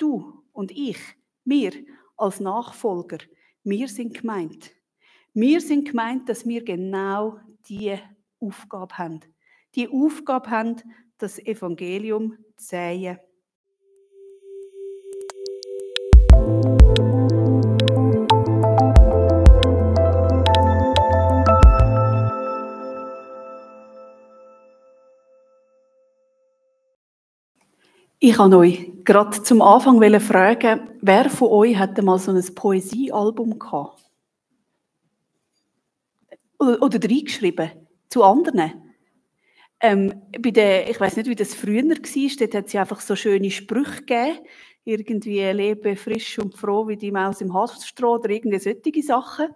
du und ich, wir als Nachfolger, wir sind gemeint. Wir sind gemeint, dass wir genau diese Aufgabe haben. Die Aufgabe haben, das Evangelium zu säen. Ich wollte euch gerade zum Anfang fragen, wer von euch hatte mal so ein Poesiealbum gehabt? Oder reingeschrieben? Zu anderen? Ich weiss nicht, wie das früher war. Dort hat es einfach so schöne Sprüche gegeben. Irgendwie «Lebe frisch und froh wie die Maus im Haselstroh» oder irgendwie solche Sachen.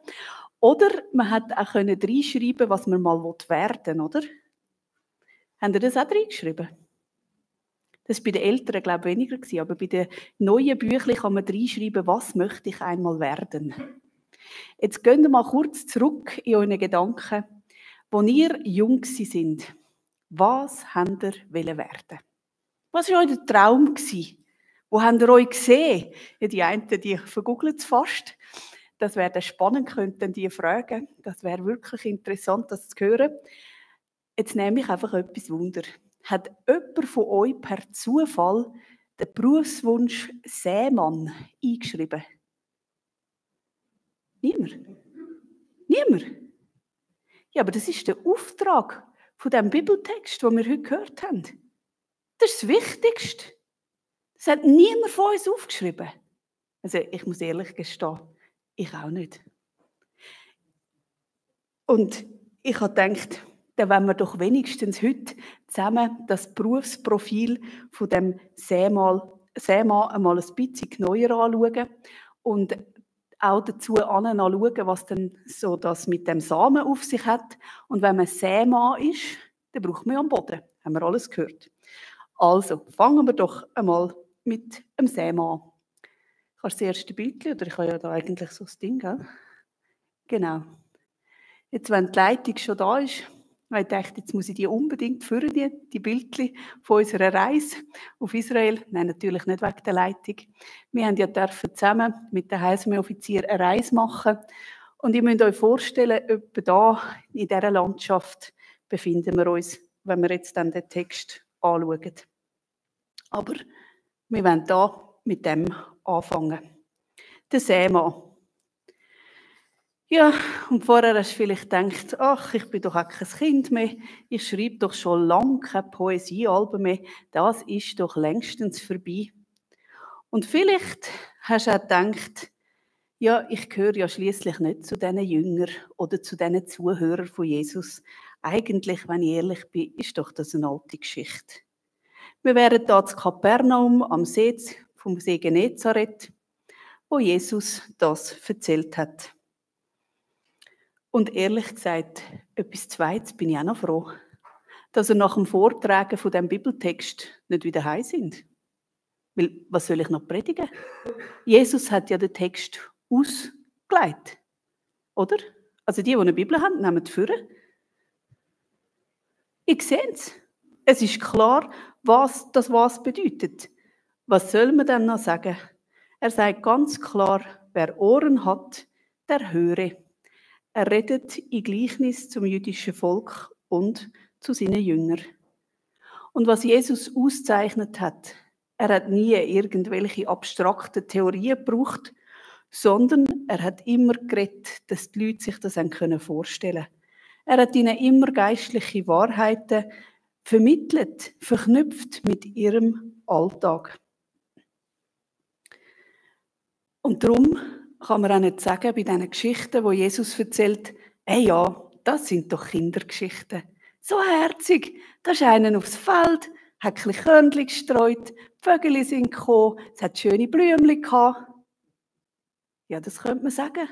Oder man hat auch reinschreiben, was man mal werden will, oder? Habt ihr das auch reingeschrieben? Das war bei den Eltern, glaube ich, weniger, aber bei den neuen Büchern kann man reinschreiben, was möchte ich einmal werden. Jetzt gehen wir mal kurz zurück in euren Gedanken. Als ihr jung sind, was habt ihr werden? Was war euer Traum? Wo habt ihr euch gesehen? Ja, die einen, die vergoogeln es fast. Das wäre spannend, könnten die fragen. Das wäre wirklich interessant, das zu hören. Jetzt nehme ich einfach etwas Wunder. Hat jemand von euch per Zufall den Berufswunsch Sämann eingeschrieben? Niemand? Niemand? Ja, aber das ist der Auftrag von dem Bibeltext, den wir heute gehört haben. Das ist das Wichtigste. Das hat niemand von uns aufgeschrieben. Also ich muss ehrlich gestehen, ich auch nicht. Und ich habe gedacht, dann wollen wir doch wenigstens heute zusammen das Berufsprofil von dem Sämann einmal ein bisschen neuer anschauen und auch dazu anschauen, was denn so das mit dem Samen auf sich hat. Und wenn man Sämann ist, dann braucht man ja einen Boden. Haben wir alles gehört. Also, fangen wir doch einmal mit dem Sämann an. Ich habe das erste Bild, oder ich habe ja da eigentlich so das Ding, gell? Genau. Jetzt, wenn die Leitung schon da ist, habe ich gedacht, jetzt muss ich die unbedingt führen, die Bildchen von unserer Reise auf Israel. Nein, natürlich nicht wegen der Leitung. Wir haben ja zusammen mit den Heilsarmee-Offizieren eine Reise machen. Und ihr müsst euch vorstellen, etwa da in dieser Landschaft befinden wir uns, wenn wir jetzt dann den Text anschauen. Aber wir wollen da mit dem anfangen. Der Sämann. Ja, und vorher hast du vielleicht gedacht, ach, ich bin doch auch kein Kind mehr, ich schreibe doch schon lange kein Poesiealbum mehr, das ist doch längstens vorbei. Und vielleicht hast du auch gedacht, ja, ich gehöre ja schließlich nicht zu diesen Jüngern oder zu diesen Zuhörern von Jesus. Eigentlich, wenn ich ehrlich bin, ist doch das eine alte Geschichte. Wir wären da zu Kapernaum am See vom See Genezareth, wo Jesus das erzählt hat. Und ehrlich gesagt, etwas Zweites bin ich auch noch froh, dass wir nach dem Vortragen von diesem Bibeltext nicht wieder heim sind. Weil, was soll ich noch predigen? Jesus hat ja den Text ausgelegt, oder? Also die eine Bibel haben, nehmen die Führer. Ich sehe es. Es ist klar, was das bedeutet. Was soll man denn noch sagen? Er sagt ganz klar, wer Ohren hat, der höre. Er redet in Gleichnis zum jüdischen Volk und zu seinen Jüngern. Und was Jesus auszeichnet hat, er hat nie irgendwelche abstrakten Theorien gebraucht, sondern er hat immer geredet, dass die Leute sich das vorstellen können. Er hat ihnen immer geistliche Wahrheiten vermittelt, verknüpft mit ihrem Alltag. Und darum kann man auch nicht sagen, bei diesen Geschichten, die Jesus erzählt, ja, das sind doch Kindergeschichten. So herzig, da ist einer aufs Feld, hat ein bisschen Körnchen gestreut, die Vögel sind gekommen, es hat schöne Blümchen gehabt. Ja, das könnte man sagen.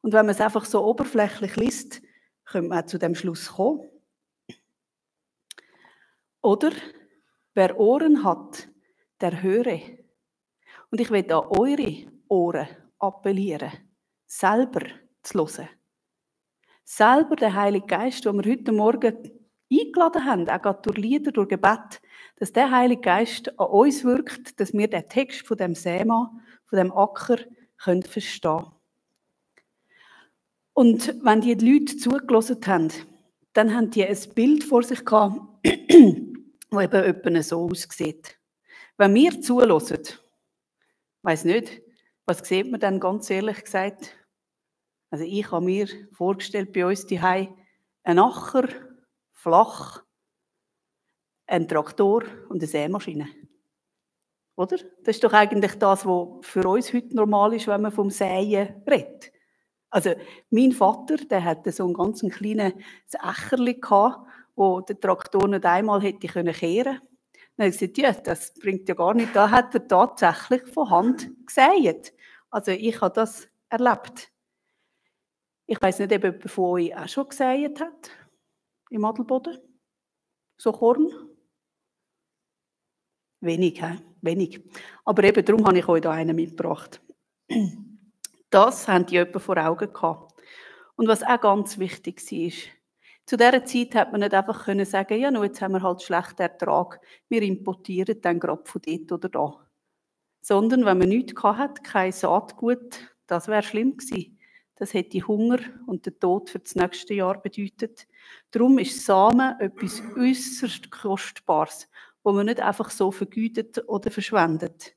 Und wenn man es einfach so oberflächlich liest, könnte man auch zu dem Schluss kommen. Oder, wer Ohren hat, der höre. Und ich will an eure Ohren appellieren, selber zu hören. Selber den Heiligen Geist, den wir heute Morgen eingeladen haben, auch gerade durch Lieder, durch Gebet, dass der Heilige Geist an uns wirkt, dass wir den Text von dem Sämann, von dem Acker, können verstehen. Und wenn die Leute zugelassen haben, dann haben die ein Bild vor sich gehabt, das eben etwa so aussieht. Wenn wir zulassen, weiss nicht, was sieht man dann ganz ehrlich gesagt? Also ich habe mir vorgestellt, bei uns daheim ein Acker, flach, ein Traktor und eine Sämaschine. Oder? Das ist doch eigentlich das, was für uns heute normal ist, wenn man vom Säen redet. Also mein Vater, der hatte so einen ganz kleinen Ächerli gehabt, wo der Traktor nicht einmal hätte kehren können. Dann habe ich gesagt, ja, das bringt ja gar nicht. Da hat er tatsächlich von Hand gesät. Also ich habe das erlebt. Ich weiss nicht, ob jemand von euch auch schon gesät hat im Adelboden. So Korn. Wenig, he? Wenig. Aber eben darum habe ich euch da einen mitgebracht. Das haben die etwa vor Augen gehabt. Und was auch ganz wichtig war, zu dieser Zeit hat man nicht einfach sagen, ja, jetzt haben wir halt schlechten Ertrag, wir importieren dann gerade von dort oder da. Sondern wenn man nichts hatte, kein Saatgut, das wäre schlimm gewesen. Das hätte Hunger und den Tod für das nächste Jahr bedeutet. Darum ist Samen etwas äußerst Kostbares, wo man nicht einfach so vergeudet oder verschwendet.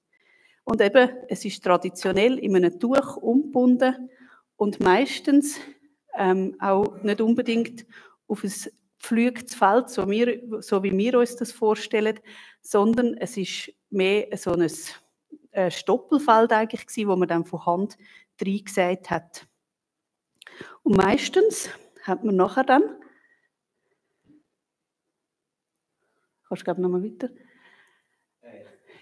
Und eben, es ist traditionell in einem Tuch umgebunden und meistens auch nicht unbedingt auf ein gepflügtes Feld, so wie wir uns das vorstellen, sondern es ist mehr so ein Stoppelfeld eigentlich gewesen, wo man dann von Hand reingesät hat. Und meistens hat man nachher dann, kannst du glaube noch mal weiter?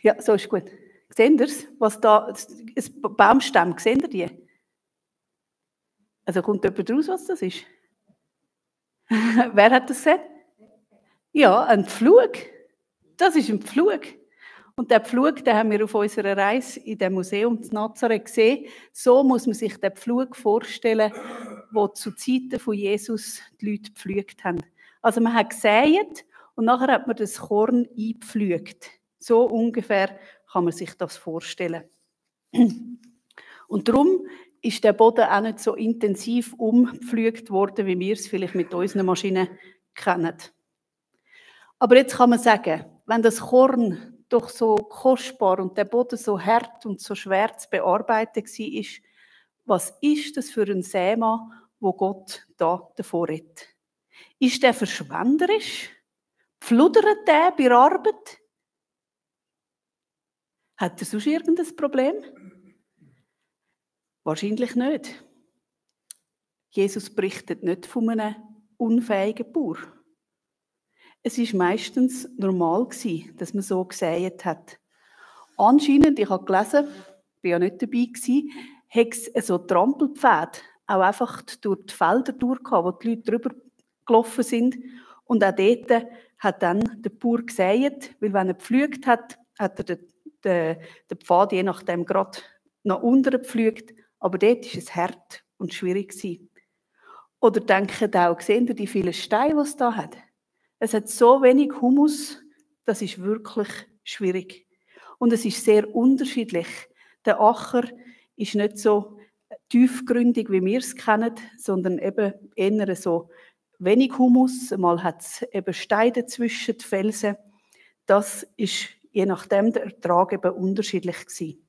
Ja, so ist gut. Seht ihr es? Was da, ein Baumstamm, seht ihr die? Also kommt jemand raus, was das ist? Wer hat das gesehen? Ja, ein Pflug. Das ist ein Pflug. Und der Pflug, den haben wir auf unserer Reise in dem Museum in Nazareth gesehen. So muss man sich den Pflug vorstellen, wo zu Zeiten von Jesus die Leute gepflügt haben. Also man hat gesät und nachher hat man das Korn eingepflügt. So ungefähr kann man sich das vorstellen. Und darum ist der Boden auch nicht so intensiv umgepflügt worden, wie wir es vielleicht mit unseren Maschinen kennen. Aber jetzt kann man sagen, wenn das Korn doch so kostbar und der Boden so hart und so schwer zu bearbeiten war, was ist das für ein Sämann, wo Gott da davor redet? Ist der verschwenderisch? Pfludert der bei der Arbeit? Hat er sonst irgendein Problem? Wahrscheinlich nicht. Jesus berichtet nicht von einem unfähigen Bauer. Es war meistens normal, dass man so gesät hat. Anscheinend, ich habe gelesen, ich war ja nicht dabei, hat es so Trampelpfade auch einfach durch die Felder durchgehabt, wo die Leute drüber gelaufen sind. Und auch dort hat dann der Bauer gesät, weil wenn er gepflügt hat, hat er den Pfad je nachdem gerade nach unten gepflügt. Aber dort war es hart und schwierig. Oder denkt auch, seht ihr die vielen Steine, die es da hat? Es hat so wenig Humus, das ist wirklich schwierig. Und es ist sehr unterschiedlich. Der Acker ist nicht so tiefgründig, wie wir es kennen, sondern eben eher so wenig Humus. Mal hat es eben Steine zwischen den Felsen. Das ist je nachdem der Ertrag eben unterschiedlich gewesen.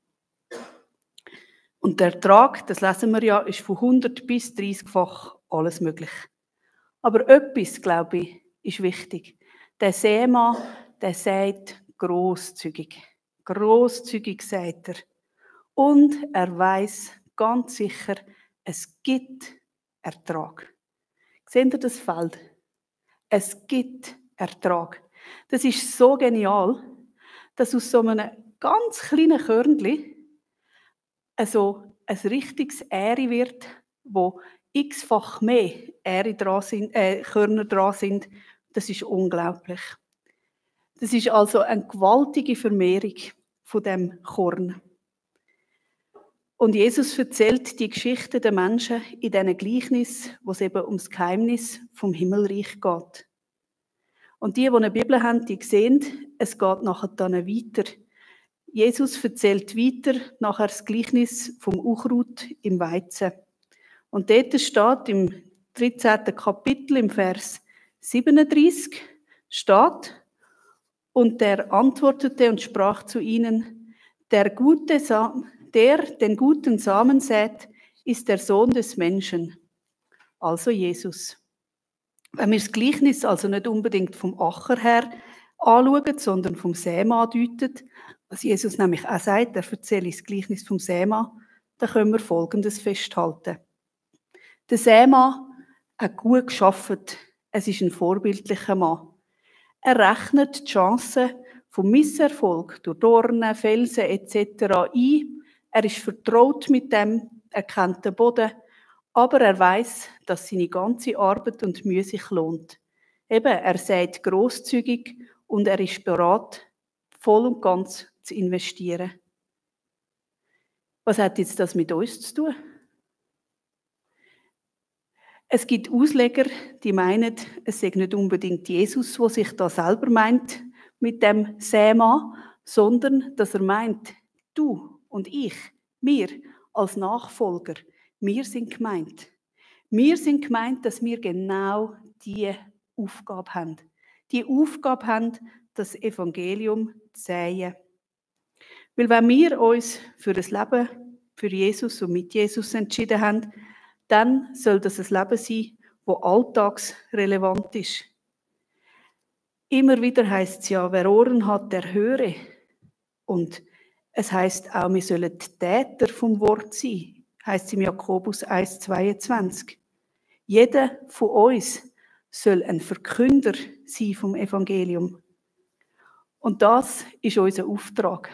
Und der Ertrag, das lesen wir ja, ist von 100 bis 30-fach alles möglich. Aber etwas, glaube ich, ist wichtig. Der Sämann, der sät grosszügig. Grosszügig sät er. Und er weiss ganz sicher, es gibt Ertrag. Seht ihr das Feld? Es gibt Ertrag. Das ist so genial, dass aus so einem ganz kleinen Körnchen also ein richtiges Ähre wird, wo x-fach mehr Körner dran sind. Das ist unglaublich. Das ist also eine gewaltige Vermehrung von dem Korn. Und Jesus erzählt die Geschichte der Menschen in diesen Gleichnissen, wo es eben ums Geheimnis vom Himmelreich geht. Und die eine Bibel haben, die sehen, es geht nachher dann weiter. Jesus erzählt weiter nachher das Gleichnis vom Unkraut im Weizen. Und dort steht im 13. Kapitel, im Vers 37, steht: Und der antwortete und sprach zu ihnen: Der den guten Samen sät, ist der Sohn des Menschen, also Jesus. Wenn wir das Gleichnis also nicht unbedingt vom Acher her anschauen, sondern vom Sämann deutet, was Jesus nämlich auch sagt, er erzähle das Gleichnis vom Sämann, dann können wir Folgendes festhalten. Der Sämann hat gut gearbeitet. Es ist ein vorbildlicher Mann. Er rechnet die Chancen vom Misserfolg durch Dornen, Felsen etc. ein. Er ist vertraut mit dem, er kennt den Boden, aber er weiß, dass seine ganze Arbeit und Mühe sich lohnt. Eben, er sät grosszügig und er ist bereit, voll und ganz zu investieren. Was hat jetzt das mit uns zu tun? Es gibt Ausleger, die meinen, es sei nicht unbedingt Jesus, der sich da selber meint mit dem Sämann, sondern dass er meint, du und ich, wir als Nachfolger, wir sind gemeint. Wir sind gemeint, dass wir genau diese Aufgabe haben. Die Aufgabe haben, das Evangelium zu säen. Weil wenn wir uns für ein Leben für Jesus und mit Jesus entschieden haben, dann soll das ein Leben sein, das alltagsrelevant ist. Immer wieder heisst es ja, wer Ohren hat, der höre. Und es heisst auch, wir sollen Täter vom Wort sein, heisst es im Jakobus 1,22. Jeder von uns soll ein Verkünder sein vom Evangelium. Und das ist unser Auftrag.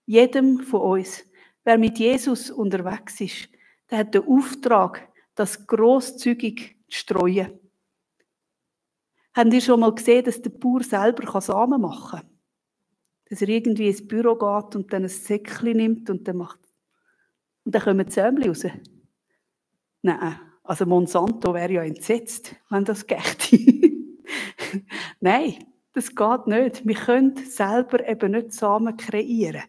Jedem von uns, wer mit Jesus unterwegs ist, der hat den Auftrag, das grosszügig zu streuen. Habt ihr schon mal gesehen, dass der Bauer selber Samen machen kann? Dass er irgendwie ins Büro geht und dann ein Säckchen nimmt und dann macht. Und dann kommen die Sämli raus. Nein, also Monsanto wäre ja entsetzt, wenn das geht. Nein, das geht nicht. Wir können selber eben nicht Samen kreieren.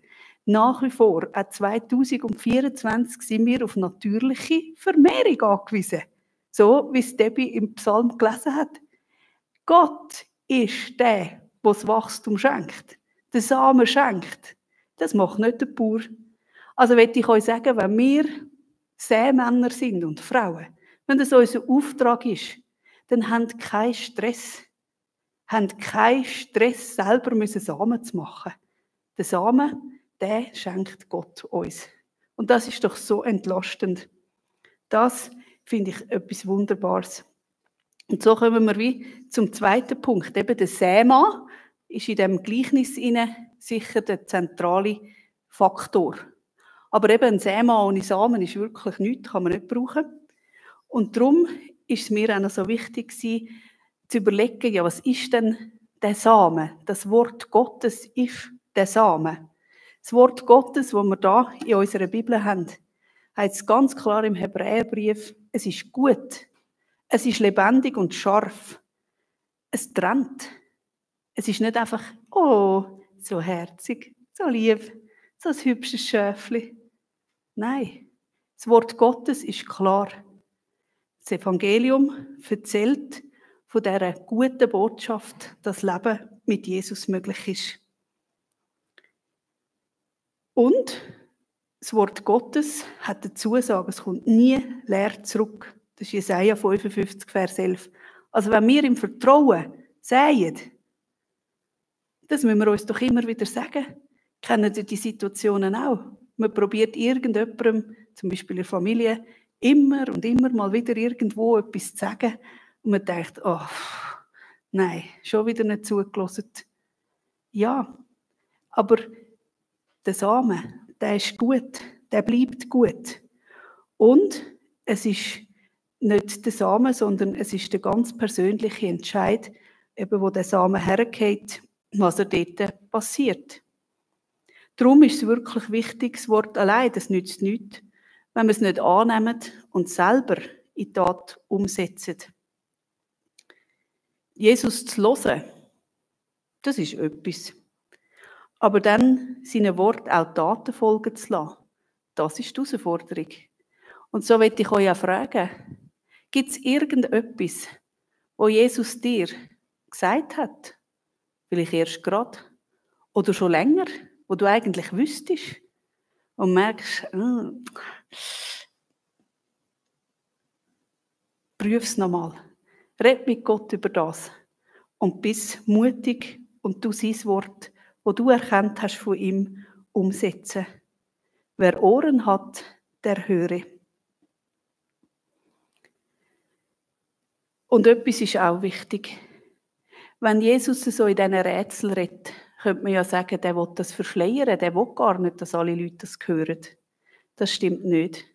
Nach wie vor, auch 2024, sind wir auf natürliche Vermehrung angewiesen. So, wie es Debbie im Psalm gelesen hat. Gott ist der, der das Wachstum schenkt, den Samen schenkt. Das macht nicht der Bauer. Also möchte ich euch sagen, wenn wir Sämänner sind und Frauen, wenn das unser Auftrag ist, dann habt keinen Stress. Habt keinen Stress, selber Samen zu machen. Der Samen, der schenkt Gott uns. Und das ist doch so entlastend. Das finde ich etwas Wunderbares. Und so kommen wir wie zum zweiten Punkt. Eben der Sämann ist in diesem Gleichnis sicher der zentrale Faktor. Aber eben ein Sämann ohne Samen ist wirklich nichts, kann man nicht brauchen. Und darum ist es mir auch noch so wichtig gewesen, zu überlegen, ja, was ist denn der Samen? Das Wort Gottes ist der Samen. Das Wort Gottes, das wir da in unserer Bibel haben, heißt es ganz klar im Hebräerbrief, es ist gut, es ist lebendig und scharf, es trennt. Es ist nicht einfach, oh, so herzig, so lieb, so ein hübsches Schäfli. Nein, das Wort Gottes ist klar. Das Evangelium erzählt von dieser guten Botschaft, dass Leben mit Jesus möglich ist. Und das Wort Gottes hat die Zusage, es kommt nie leer zurück. Das ist Jesaja 55, Vers 11. Also wenn wir im Vertrauen säen, das müssen wir uns doch immer wieder sagen. Kennen Sie die Situationen auch? Man probiert irgendjemandem, zum Beispiel in der Familie, immer und immer mal wieder irgendwo etwas zu sagen. Und man denkt, oh, nein, schon wieder nicht zugelassen. Ja, aber der Samen, der ist gut, der bleibt gut. Und es ist nicht der Samen, sondern es ist der ganz persönliche Entscheid, eben wo der Samen hergeht, was dort passiert. Darum ist es wirklich wichtig, das Wort allein, das nützt nichts, wenn wir es nicht annehmen und selber in die Tat umsetzen. Jesus zu hören, Das ist etwas. Aber dann seinen Worten auch Taten folgen zu lassen, das ist die Herausforderung. Und so möchte ich euch auch fragen, gibt es irgendetwas, wo Jesus dir gesagt hat? Vielleicht erst gerade oder schon länger, wo du eigentlich wüsstest und merkst, prüf es nochmal. Red mit Gott über das und bist mutig und du sein Wort, das du erkannt hast von ihm, umsetzen. Wer Ohren hat, der höre. Und etwas ist auch wichtig. Wenn Jesus so in diesen Rätseln redet, könnte man ja sagen, der will das verschleiern, der will gar nicht, dass alle Leute das hören. Das stimmt nicht.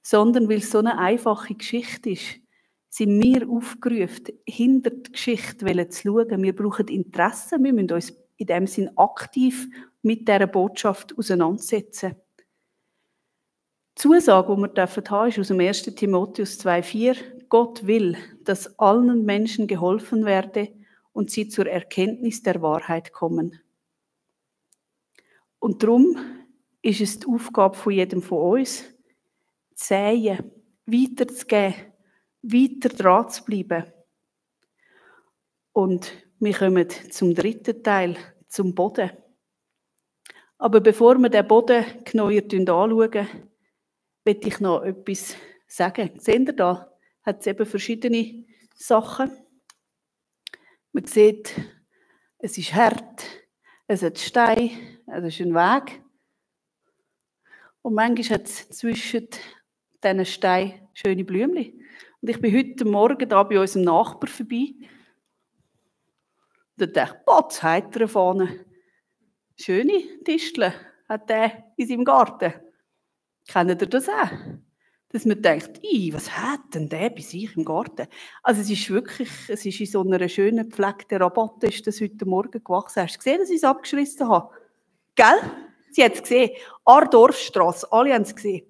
Sondern weil es so eine einfache Geschichte ist, sind wir aufgerufen, hinter die Geschichte zu schauen. Wir brauchen Interesse, wir müssen uns in dem Sinn aktiv mit dieser Botschaft auseinandersetzen. Die Zusage, die wir haben, ist aus dem 1. Timotheus 2,4. Gott will, dass allen Menschen geholfen werde und sie zur Erkenntnis der Wahrheit kommen. Und darum ist es die Aufgabe von jedem von uns, zu säen, weiterzugeben, weiter dran zu bleiben. Und wir kommen zum dritten Teil, zum Boden. Aber bevor wir den Boden genauer anschauen, möchte ich noch etwas sagen. Seht ihr da? Hat es eben verschiedene Sachen. Man sieht, es ist hart, es hat Steine, es ist ein Weg. Und manchmal hat es zwischen diesen Steinen schöne Blümchen. Und ich bin heute Morgen da bei unserem Nachbar vorbei. Und da dachte ich, Potz, heitere vorne. Schöne Disteln hat er in seinem Garten. Kennt ihr das auch? Dass man denkt, was hat denn der bei sich im Garten? Also es ist wirklich, es ist in so einer schönen gepflegten Rabatte, ist das heute Morgen gewachsen. Hast du gesehen, dass ich es abgeschrissen habe? Gell? Sie hat es gesehen. Ardorfstrasse, alle haben es gesehen.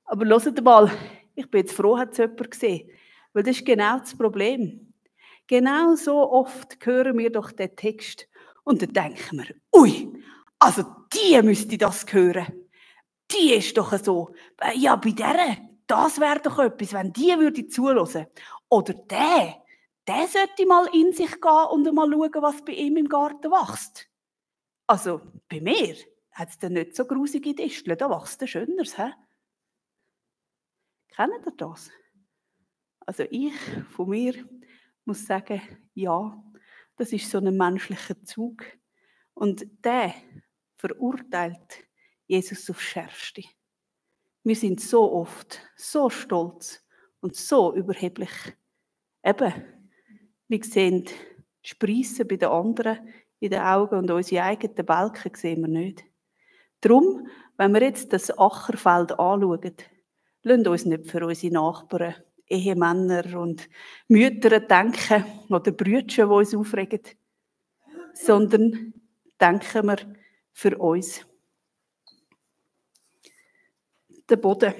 Aber hört mal, ich bin jetzt froh, hat es jemand gesehen. Weil das ist genau das Problem. Genau so oft hören wir doch den Text und dann denken wir, ui, also die müsste das hören. Die ist doch so, ja bei der, das wäre doch etwas, wenn die würde zuhören. Oder der sollte mal in sich gehen und mal schauen, was bei ihm im Garten wächst. Also bei mir hat es dann nicht so grusige Disteln, da wächst es Schöneres. He? Kennt ihr das? Also ich von mir muss sagen, ja, das ist so ein menschlicher Zug. Und der verurteilt Jesus aufs Schärfste. Wir sind so oft so stolz und so überheblich. Eben, wir sehen die Spreissen bei den anderen in den Augen und unsere eigenen Balken sehen wir nicht. Darum, wenn wir jetzt das Ackerfeld anschauen, lassen wir uns nicht für unsere Nachbarn, Ehemänner und Mütter denken oder Brüder, die uns aufregen, sondern denken wir für uns. Der Boden.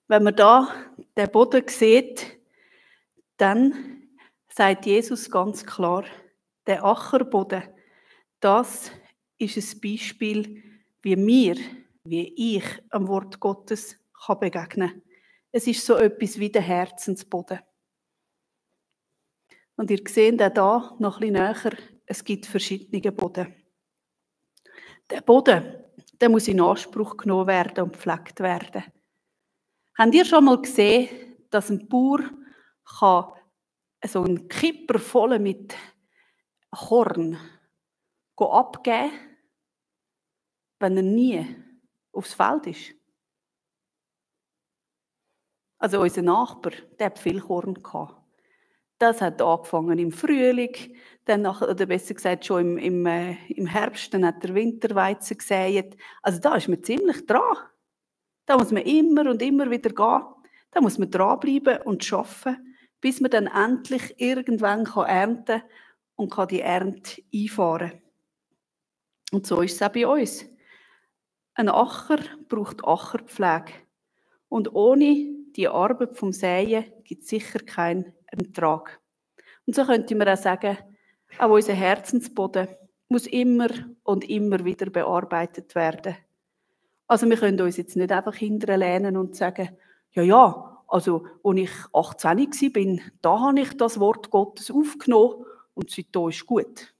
Wenn man da den Boden sieht, dann sagt Jesus ganz klar, der Ackerboden, das ist ein Beispiel, wie ich am Wort Gottes begegnen kann. Es ist so etwas wie der Herzensboden. Und ihr seht auch da noch ein bisschen näher, es gibt verschiedene Boden. Der Boden, der muss in Anspruch genommen werden und gepflegt werden. Habt ihr schon mal gesehen, dass ein Bauer so einen Kipper voll mit Korn abgeben kann, wenn er nie aufs Feld ist? Also unser Nachbar, der hat viel Korn gehabt. Das hat angefangen im Frühling, dann oder besser gesagt schon im Herbst, dann hat der Winterweizen gesät. Also da ist man ziemlich dran. Da muss man immer und immer wieder gehen. Da muss man dranbleiben und arbeiten, bis man dann endlich irgendwann ernten kann und kann die Ernte einfahren. Und so ist es auch bei uns. Ein Acker braucht Ackerpflege. Und ohne die Arbeit vom Säen gibt es sicher keinen Ertrag. Und so könnte man auch sagen, auch unser Herzensboden muss immer und immer wieder bearbeitet werden. Also wir können uns jetzt nicht einfach hinterlehnen und sagen, ja, also als ich 18 war, da habe ich das Wort Gottes aufgenommen und seitdem ist gut.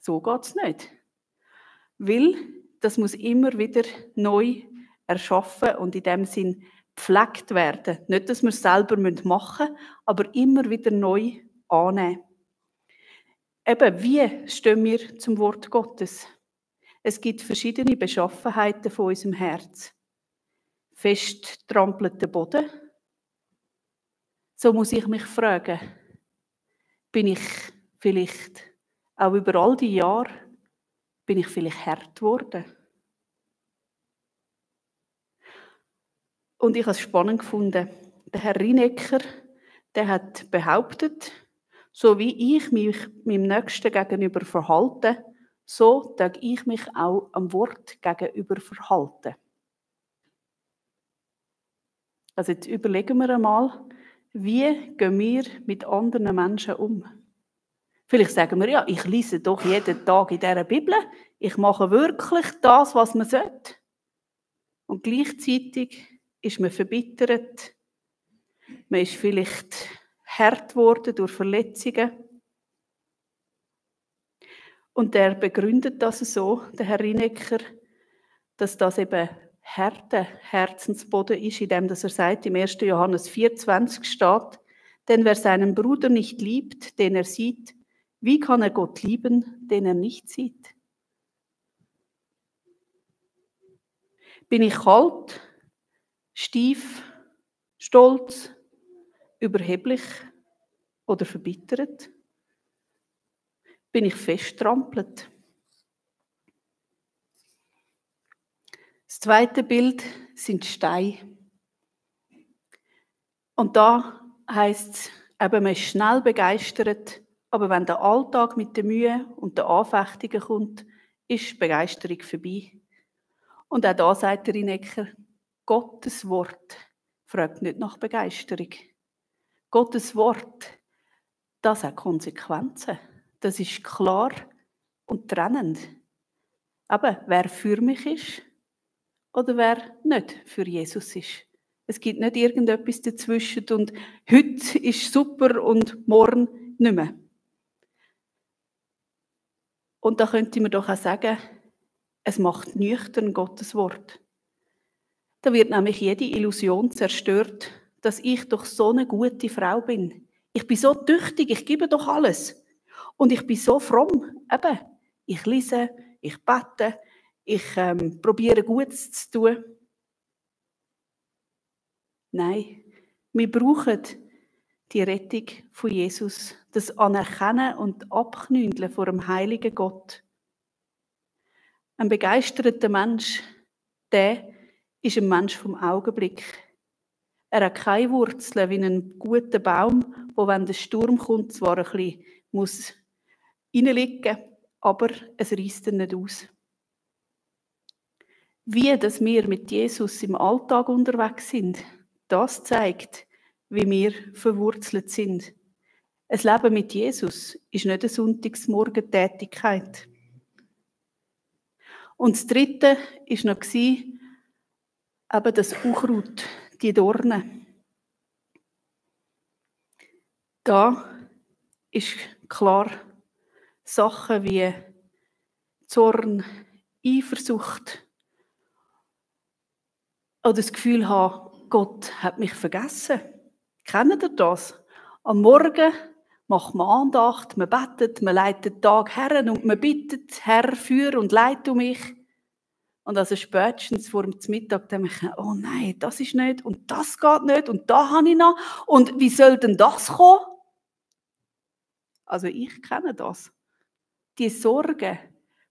So geht es nicht. Weil das muss immer wieder neu erschaffen und in dem Sinn gepflegt werden. Nicht, dass wir es selber machen müssen, aber immer wieder neu annehmen. Eben, wie stehen wir zum Wort Gottes? Es gibt verschiedene Beschaffenheiten von unserem Herz. Fest trampelter Boden. So muss ich mich fragen, bin ich vielleicht auch über all die Jahre, bin ich vielleicht hart geworden? Und ich habe es spannend gefunden. Der Herr Rinecker, der hat behauptet, so wie ich mich meinem Nächsten gegenüber verhalte, so darf ich mich auch am Wort gegenüber verhalten. Also jetzt überlegen wir einmal, wie gehen wir mit anderen Menschen um? Vielleicht sagen wir, ja, ich lese doch jeden Tag in dieser Bibel, ich mache wirklich das, was man sollte. Und gleichzeitig ist man verbittert, man ist vielleicht hart geworden durch Verletzungen. Und der begründet das so, der Herr Rinecker, dass das eben harter Herzensboden ist, indem er sagt, im 1. Johannes 4,20 steht, denn wer seinen Bruder nicht liebt, den er sieht, wie kann er Gott lieben, den er nicht sieht? Bin ich kalt, steif, stolz, überheblich oder verbittert? Bin ich festtrampelt? Das zweite Bild sind Steine. Und da heisst es, eben, man ist schnell begeistert, aber wenn der Alltag mit der Mühe und der Anfechtungen kommt, ist die Begeisterung vorbei. Und auch da sagt der Rinecker, Gottes Wort fragt nicht nach Begeisterung. Gottes Wort, das hat Konsequenzen. Das ist klar und trennend. Aber wer für mich ist oder wer nicht für Jesus ist. Es gibt nicht irgendetwas dazwischen und heute ist super und morgen nicht mehr. Und da könnte man doch auch sagen, es macht nüchtern Gottes Wort. Da wird nämlich jede Illusion zerstört, dass ich doch so eine gute Frau bin. Ich bin so tüchtig, ich gebe doch alles. Und ich bin so fromm. Eben, ich lese, ich bete, ich probiere Gutes zu tun. Nein, wir brauchen die Rettung von Jesus, das Anerkennen und Abknündeln vor dem heiligen Gott. Ein begeisterter Mensch, der ist ein Mensch vom Augenblick. Er hat keine Wurzeln wie ein guter Baum, wo, wenn der Sturm kommt, zwar ein bisschen muss reinliegen, aber es reißt ihn nicht aus. Wie dass wir mit Jesus im Alltag unterwegs sind, das zeigt, wie wir verwurzelt sind. Ein Leben mit Jesus ist nicht eine Sonntagsmorgentätigkeit. Und das Dritte war noch eben das Unkraut, die Dornen. Da ist klar, Sachen wie Zorn, Eifersucht oder das Gefühl haben, Gott hat mich vergessen. Kennt ihr das? Am Morgen macht man Andacht, man betet, man leitet den Tag her und man bittet, Herr, führ und leite mich. Und also spätestens vor dem Mittag denke ich, oh nein, das ist nicht und das geht nicht und da habe ich noch. Und wie soll denn das kommen? Also ich kenne das. Die Sorge,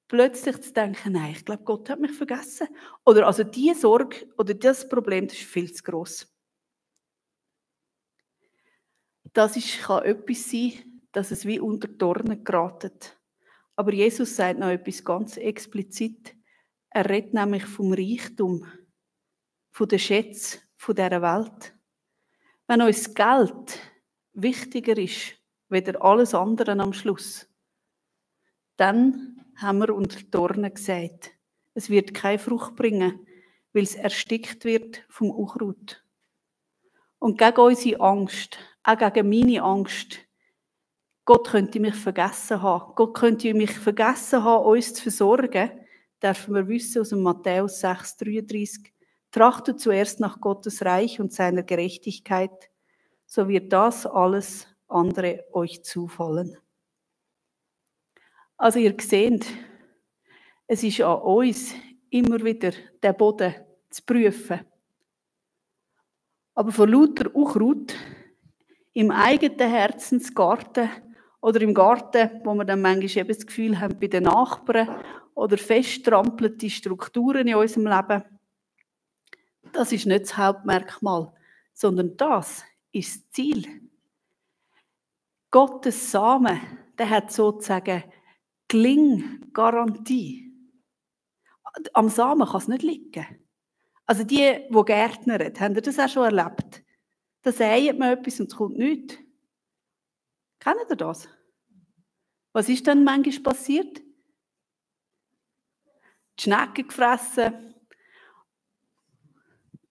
plötzlich zu denken, nein, ich glaube, Gott hat mich vergessen. Oder also die Sorge oder das Problem, das ist viel zu gross. Das kann etwas sein, dass es wie unter die Dornen geraten. Aber Jesus sagt noch etwas ganz explizit. Er redet nämlich vom Reichtum, von den Schätzen dieser Welt. Wenn uns Geld wichtiger ist weder alles andere am Schluss. Dann haben wir unter die Dornen gesät. Es wird keine Frucht bringen, weil es erstickt wird vom Unkraut. Und gegen unsere Angst, auch gegen meine Angst, Gott könnte mich vergessen haben. Gott könnte mich vergessen haben, uns zu versorgen, dürfen wir wissen aus dem Matthäus 6,33. Trachtet zuerst nach Gottes Reich und seiner Gerechtigkeit, so wird das alles andere euch zufallen. Also ihr seht, es ist an uns, immer wieder den Boden zu prüfen. Aber von lauter Unkraut im eigenen Herzensgarten oder im Garten, wo wir dann manchmal eben das Gefühl haben, bei den Nachbarn oder festtrampelte Strukturen in unserem Leben, das ist nicht das Hauptmerkmal, sondern das ist das Ziel. Gottes Samen, der hat sozusagen Gelinggarantie. Am Samen kann es nicht liegen. Also die gärtnern, haben ihr das auch schon erlebt? Da säet man etwas und es kommt nichts. Kennt ihr das? Was ist dann manchmal passiert? Die Schnecken gefressen.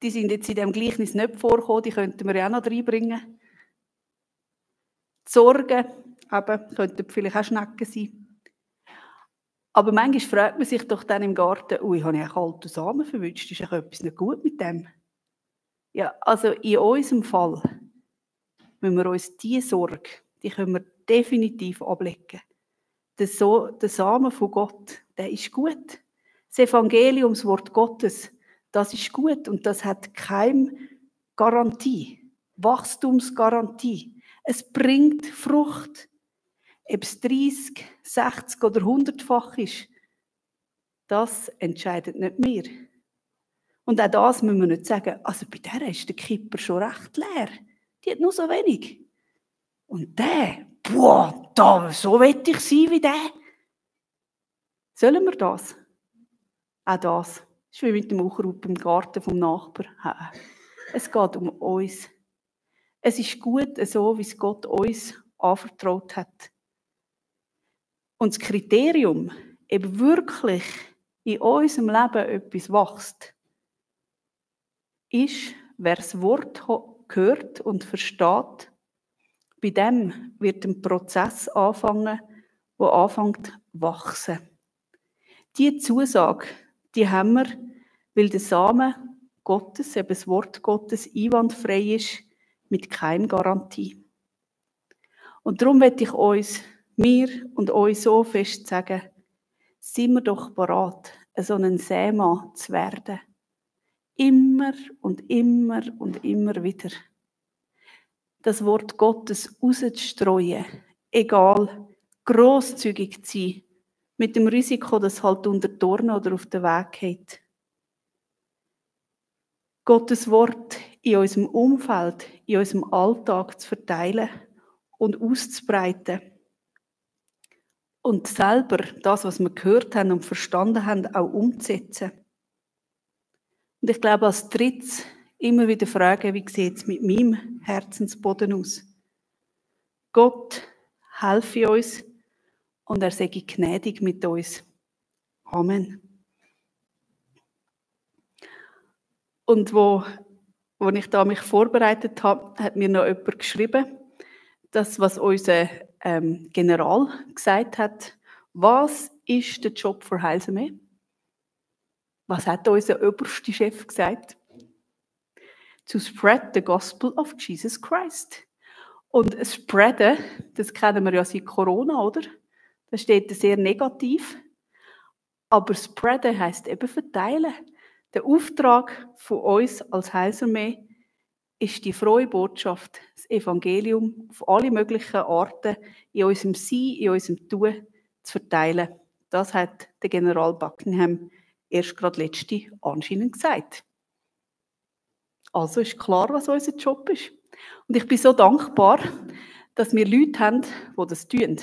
Die sind jetzt in diesem Gleichnis nicht vorgekommen, die könnten wir ja auch noch reinbringen. Die Sorgen, eben, könnten vielleicht auch Schnecken sein. Aber manchmal fragt man sich doch dann im Garten, ui, habe ich einen kalten Samen verwünscht, ist etwas nicht gut mit dem? Ja, also in unserem Fall müssen wir uns diese Sorge, die können wir definitiv ablegen. Der Samen von Gott, der ist gut. Das Evangelium, das Wort Gottes, das ist gut und das hat keine Garantie, Wachstumsgarantie. Es bringt Frucht. Ob es 30, 60 oder 100-fach ist, das entscheidet nicht wir. Und auch das müssen wir nicht sagen, also bei der ist der Kipper schon recht leer. Die hat nur so wenig. Und der, so will ich sein wie der. Sollen wir das? Auch das. Das ist wie mit dem Unkraut im Garten vom Nachbarn. Es geht um uns. Es ist gut so, wie es Gott uns anvertraut hat. Und das Kriterium, eben wirklich in unserem Leben etwas wächst, ist, wer das Wort hört und versteht, bei dem wird ein Prozess anfangen, der anfängt zu wachsen. Diese Zusage, die haben wir, weil der Samen Gottes, eben das Wort Gottes, einwandfrei ist, mit keiner Garantie. Und darum möchte ich mir und euch so fest sagen, sind wir doch bereit, so ein Sämann zu werden. Immer und immer und immer wieder. Das Wort Gottes rauszustreuen, egal, grosszügig zu sein, mit dem Risiko, dass es halt unter die Dornen oder auf den Weg geht. Gottes Wort in unserem Umfeld, in unserem Alltag zu verteilen und auszubreiten. Und selber das, was wir gehört haben und verstanden haben, auch umzusetzen. Und ich glaube, als Drittes immer wieder fragen, wie sieht es mit meinem Herzensboden aus? Gott helfe uns und er sei gnädig mit uns. Amen. Und wo ich da mich vorbereitet habe, hat mir noch jemand geschrieben, das, was unser General gesagt hat, was ist der Job für Heilsarmee? Was hat unser oberster Chef gesagt? To spread the gospel of Jesus Christ. Und spreaden, das kennen wir ja seit Corona, oder? Das steht sehr negativ. Aber spreaden heisst eben verteilen. Der Auftrag von uns als Heilsarmee ist die frohe Botschaft, das Evangelium auf alle möglichen Arten in unserem Sein, in unserem Tun zu verteilen. Das hat der General Buckingham erst gerade letzte anscheinend gesagt. Also ist klar, was unser Job ist. Und ich bin so dankbar, dass wir Leute haben, die das tun.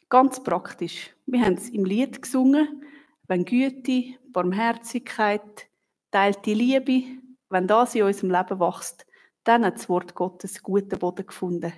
Ganz praktisch. Wir haben es im Lied gesungen, wenn Güte, Barmherzigkeit, teilte Liebe, wenn das in unserem Leben wächst, dann hat das Wort Gottes guten Boden gefunden.